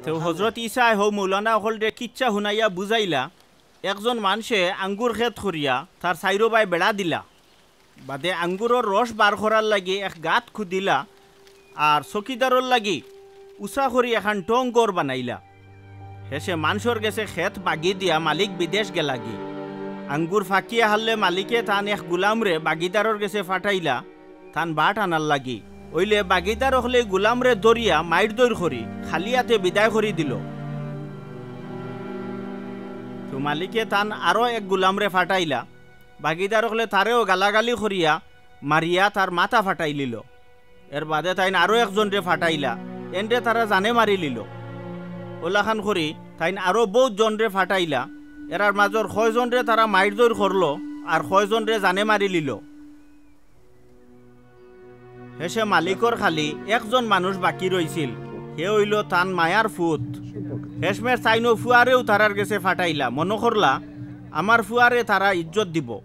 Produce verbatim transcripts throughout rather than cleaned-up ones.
তেউ হজরত ইছায় হউ মৌলানা অকলরে কিচ্ছা হুনাইয়া বুঝাইলা, একজন মানষে আঙ্গুর খেত করিয়া তার চাইরোবায় বেড়া দিলা। বাদে আঙ্গুরর রস বার করার লাগি এক গাত খুদিলা, আর চকিদারর লাগি উচা করি এখান টং ঘর বানাইলা। হেষে মানষর গেছে খেত বাগি দিয়া মালিক বিদেশ গেলাগি। আঙ্গুর ফাকিয়া হারলে মালিকে তান এক গুলামরে বাগিদারর গেছে ফাটাইলা, তান বাট আনার লাগি। অইলে বাগিদার অকলে গুলামরে ধরিয়া মাইর দইর করি খালি আতে বিদায় করি দিল। তো মালিকে তান আরো এক গুলামরে ফাটাইলা, বাগিদার অকলে তারেও গালাগালি করিয়া মারিয়া তার মাথা ফাটাইলিল। এর বাদে তাইন আরো একজনরে ফাটাইলা, এনরে তারা জানে মারিলিল। অলাখান করি তাইন আরো বউত জনরে ফাটাইলা, এরার মাজর কয়জনরে তারা মাইর দইর করল, আর কয়জনরে জানে মারিলিল। হেষে মালিকর খালি একজন মানুষ বাকি রইছিল, হে অইল তান মায়ার ফুত। হেষমেষ তাইন অউ ফুয়ারেও তারার গেছে ফাটাইলা, মনো করলা, আমার ফুয়ারে তারা ইজ্জত দিব।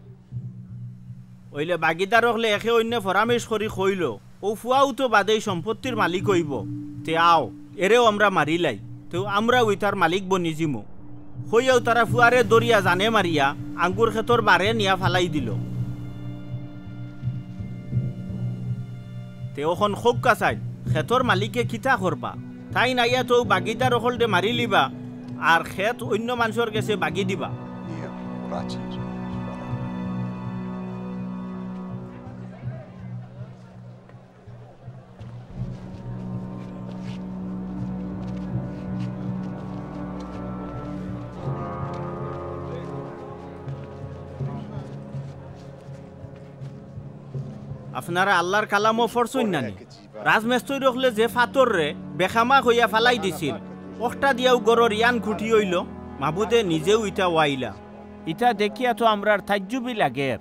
অইলে বাগিদার অকলে একে অইন্যে ফরামিশ করি কইল, অউ ফুয়াউ তো বাদেই সম্পত্তির মালিক অইব, তে আও, এরেও আমরা মারিলাই, তেউ আমরাউ ইতার মালিক বনি যিমু। কইয়াউ তারা ফুয়ারে ধরিয়া জানে মারিয়া আঙ্গুর খেতর বারে নিয়া ফালাই দিল। তে অখন কউক্কা চাইন, খেতর মালিকে কিতা করবা? তাইন আইয়া তো বাগিদার অকলরে মারিলিবা, আর খেত অইন্য মানষর গেছে বাগি দিবা। আপনারা আল্লার কালামো ফড়ছইন নানি? রাজমেস্তরি অকলে যে ফাতররে বেখামা কইয়া ফালাই দিছিল, অখটা দিয়াউ ঘরর ইয়ান খুটি অইল, মাবুদে নিজেউ ইতা ওয়াইলা। ইতা দেখিয়া তো আমরার তাইজ্জুবি লাগের।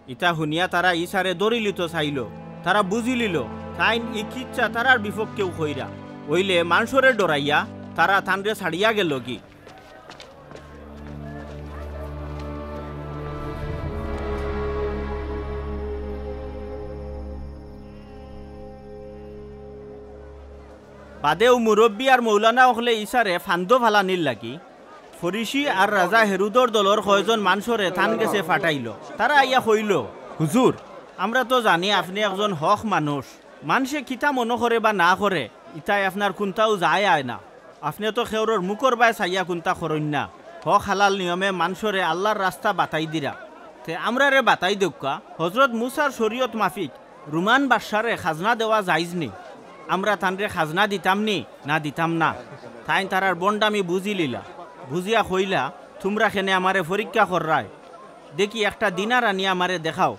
ইতা হুনিয়া তারা ইছারে ধরিলিতো চাইল, তারা বুঝিলিল, তাইন ই কিচ্ছা তারার বিপক্ষেউ কইরা। অইলে মানষরে ডরাইয়া তারা তানরে ছাড়িয়া গেলগি। বাদেউ মুরব্বি আর মৌলানা অকলে ইছারে ফান্দো ফালানির লাগি ফরিসি আর রাজা হেরুদর দলর কয়জন মানষরে তান গেছে ফাটাইল। তারা আইয়া কইল, "হুজুর, আমরা তো জানি আপনে একজন হক মানুষ। মানষে কিতা মনো করে বা না করে, ইতায় আপনার কুন্তাউ যায় আয় না। আপনে তো কেউরর মুখর বায় চাইয়া কুন্তা করইন না। হক হালাল নিয়মে মানষরে আল্লার রাস্তা বাতাই দিরা। তে আমরারে বাতাই দেউক্কা, হজরত মুছার শরিয়ত মাফিক রুমান বাদশারে খাজনা দেওয়া জাইজ নি? আমরা তানরে খাজনা দিতাম নি না দিতাম না?" তাইন তারার বন্ডামি বুঝিলিলা, বুঝিয়া কইলা, "তুমরা কেনে আমারে পরীক্ষা কররায়? দেখি একটা দিনার আনিয়া আমারে দেখাও।"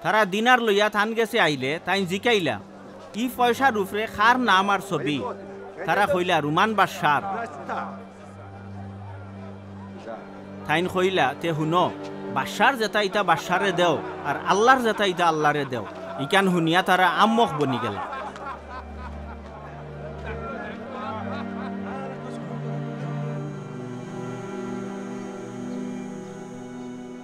তারা দিনার লইয়া তান গেছে আইলে তাইন জিকাইলা, "ই পয়সার উপরে কার নাম আর ছবি?" তারা কইলা, "রুমান বাদশার।" তাইন কইলা, "তে হুনো, বাদশার যেতা ইতা বাদশারে দেও, আর আল্লার যেতা ইতা আল্লারে দেও।" ইখান হুনিয়া তারা আম্মক বনি গেলা।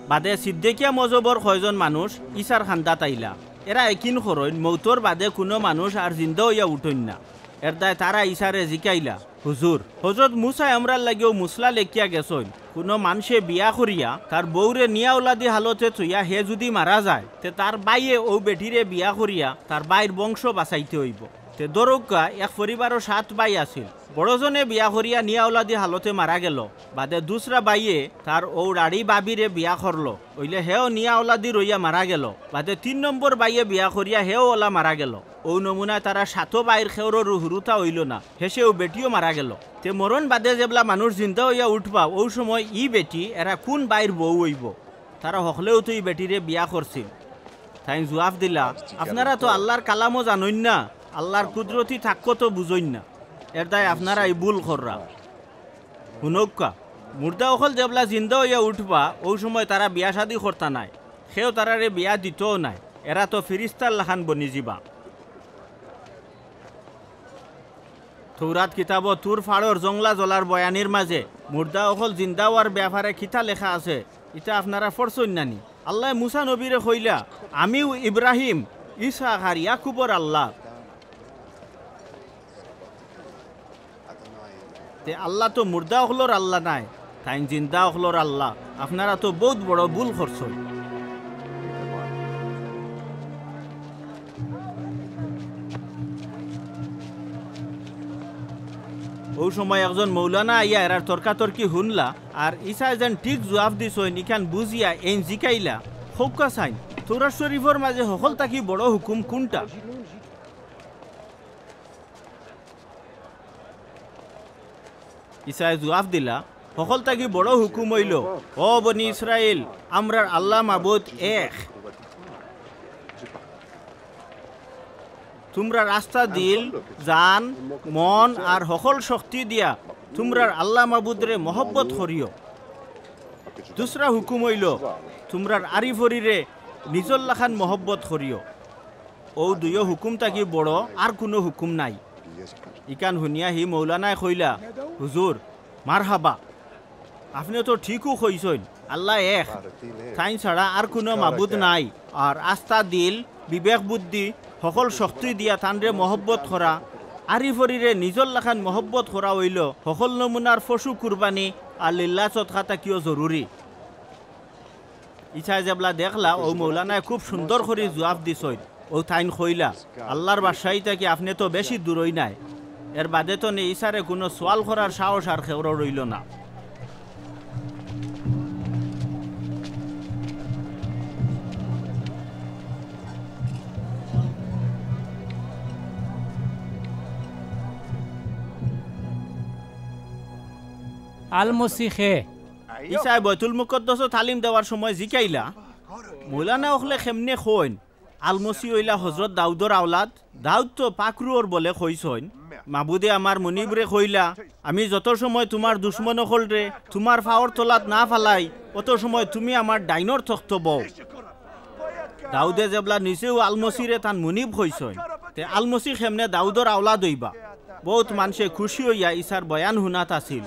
বাদে সিদ্দিকিয়া মজহবর কয়জন মানুষ ইছার কান্দাত আইলা। এরা একিন করইন, মউতর বাদে কুনু মানুষ আর জিন্দা অইয়া উঠইন না। এরদায় তারা ইছারে জিকাইলা, "হুজুর, হজরত মুছায় আমরার লাগিও মুসলা লেখিয়া গেছইন, কুনু মানষে বিয়া করিয়া তার বউরে নিয়া ওলাদি হালতে থইয়া হে যুদি মারা যায়, তে তার বাইয়ে অউ বেটিরে বিয়া করিয়া তার বাইর বংশ বাচাইতে অইবো।" তে ধরউক্কা, এক পরিবারো সাত ভাই আছিল। বড়জনে বিয়া করিয়া নিয়া ওলাদি হালতে মারা গেল। বাদে দুসরা বাইয়ে তার অউ রাড়ি বাবিরে বিয়া করল। অইলে হেও নিয়া ওলাদি রইয়া মারা গেল। বাদে তিন নম্বর বাইয়ে বিয়া করিয়া হেও ওলা মারা গেল। অউ নমুনায় তারা সাতো বাইর কেউররউ হুরুতা অইল না। হেষে অউ বেটিও মারা গেল। তে মরণ বাদে যেবলা মানুষ জিন্দা অইয়া উঠবা, অউ সময় ই বেটি এরা কুন বাইর বউ অইবো? তারা হকলেউ তো ই বেটিরে বিয়া করছিল। তাইন জুয়াফ দিলা, "আপনারা তো আল্লার কালামও জানইন না, আল্লার কুদরতি তাকতো বুঝইন না, এরদায় আপনারা ই ভুল কররা।" হুনউক্কা, মুর্দা অকল যেবলা জিন্দা অইয়া উঠবা, অউ সময় তারা বিয়া শাদি করতা নায়, কেউ তারারে বিয়া দিতও নায়, এরা তো ফিরিস্তার লাখান বনি যিবা। তৌরাত কিতাবো তুর ফাড়র জংলা জ্বলার বয়ানির মাজে মুর্দা অকল জিন্দা অওয়ার বেয়াপারে কিতা লেখা আছে, ইতা আপনারা ফড়ছইন নানি? আল্লায় মুছা নবীরে কইলা, "আমিউ ইব্রাহিম, ইসহাক আর ইয়াকুবর আল্লা।" তে আল্লাহ তো মুর্দা অকলর আল্লাহ নায়, তাইন জিন্দা অকলর আল্লাহ। আপনারা তো বউত বড় ভুল করছইন। অউ সময় একজন মৌলানা আইয়া এরার তর্কাতর্কি হুনলা, আর ইছায় যেন ঠিক জুয়াফ দিছইন, ইখান বুঝিয়া এইন জিকাইলা, "কউক্কা চাইন, তৌরাত শরীফর মাঝে হকল থাকি বড় হুকুম কুনটা?" ইছায় জুয়াফ দিলা, "হকল থাকি বড় হুকুম অইলো, ও বনি ইসরাইল, আমরার আল্লাহ মাবুদ এক। তুমরার আস্তা দিল, জান, মন আর হকল শক্তি দিয়া তুমরার আল্লাহ মাবুদরে মহব্বত করিও। দুসরা হুকুম অইলো, তুমরার আরিফরিরে নিজর লাখান মহব্বত করিও। অউ দুইও হুকুম থাকি বড় আর কুনু হুকুম নাই।" ইখান হুনিয়া হি মৌলানায় কইলা, "হুজুর, মারহাবা, আপনে তো ঠিকউ কইছইন, আল্লাহ এক, তাইন ছাড়া আর কুনু মাবুদ নাই। আর আস্তা দিল, বিবেক বুদ্ধি, হকল শক্তি দিয়া তানরে মহব্বত করা, আরিফরিরে নিজর লাখান মহব্বত করা অইলো হকল নমুনার পশু কুরবানি আর লিল্লা সদকা থাকিও জরুরি।" ইছায় যেবলা দেখলা অউ মৌলানায় খুব সুন্দর করি জুয়াফ দিছইন, অউ তাইন কইলা, "আল্লাহর বাদশাহী থাকি আপনে তো বেশি দূরই নায়।" এর বাদে তনে ইছারে কুনু সওয়াল করার সাহস আর কেউরও রইলো না। আল মসিহ কে? ইছায় বাইতুল মুকাদ্দাসো তালিম দেওয়ার সময় জিকাইলা, "মৌলানা অকলে কেমনে কইন আল মসিহ অইলা হজরত দাউদর আওলাদ? দাউদ তো পাক রুহর বলে কইছইন, 'মাবুদে আমার মুনিবরে কইলা, আমি যত সময় তুমার দুশমন অকলরে তুমার পাওর তলাত না ফালাই, অত সময় তুমি আমার ডাইনর তখতো বও।'" দাউদে যেবলা নিজেউ আল মসিহরে তান মুনিব কইছইন, তে আল মসিহ কেমনে দাউদর আওলাদ অইবা? বউত মানষে খুশি অইয়া ইছার বয়ান হুনাত আছিল।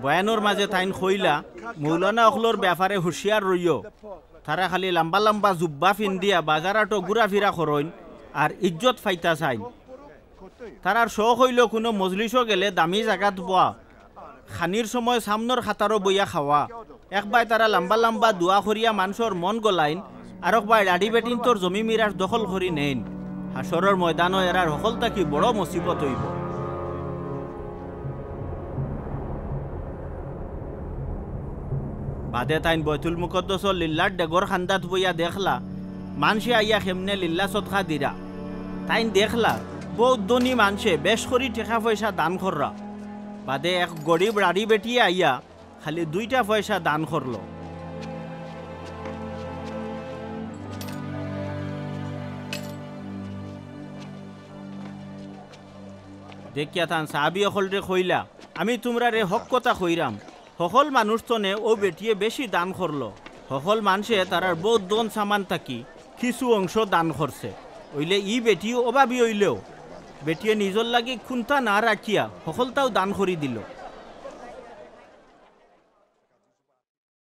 বয়ানর মাঝে তাইন কইলা, "মৌলানা অকলর ব্যাপারে হুঁশিয়ার রইও। তারা খালি লাম্বা লাম্বা জুব্বা ফিন্দিয়া বাজার আটো ঘুরাফিরা করইন আর ইজ্জত পাইতা চাইন। তারার শখ অইলো কুনু মজলিসো গেলে দামি জাগাত বওয়া, খানির সময় সামনর কাতারো বইয়া খাওয়া।" একবায় তারা লাম্বা লাম্বা দোয়া করিয়া মানষর মন গলাইন, আরকবায় দাড়ি বেটিন্তর জমি মিরাস দখল করি নেইন। হাশরর ময়দানো এরার হকল থাকি বড় মুসিবত অইবো। বাদে তাইন বয়তুল মুকদ্দসর লিল্লার ডেগর কান্দাত বইয়া দেখলা, মানষে আইয়া কেমনে লিল্লা সদকা দিরা। তাইন দেখলা, বউত ধনী মানষে বেশ করি টেকা পয়সা দান কররা। বাদে এক গরিব দাড়ি বেটিয়ে আইয়া খালি দুইটা পয়সা দান করলো। দেখিয়া তান সাহাবি অকলরে কইলা, "আমি তুমরারে হক কথা কইরাম, হকল মানুষ তনে অউ বেটিয়ে বেশি দান করলো। হকল মানষে তারার বউত ধন সামান থাকি কিছু অংশ দান করছে। অইলে ই বেটি অভাবি অইলেও বেটিয়ে নিজর লাগি কুন্তা না রাখিয়া হকলতাউ দান করি দিলো।"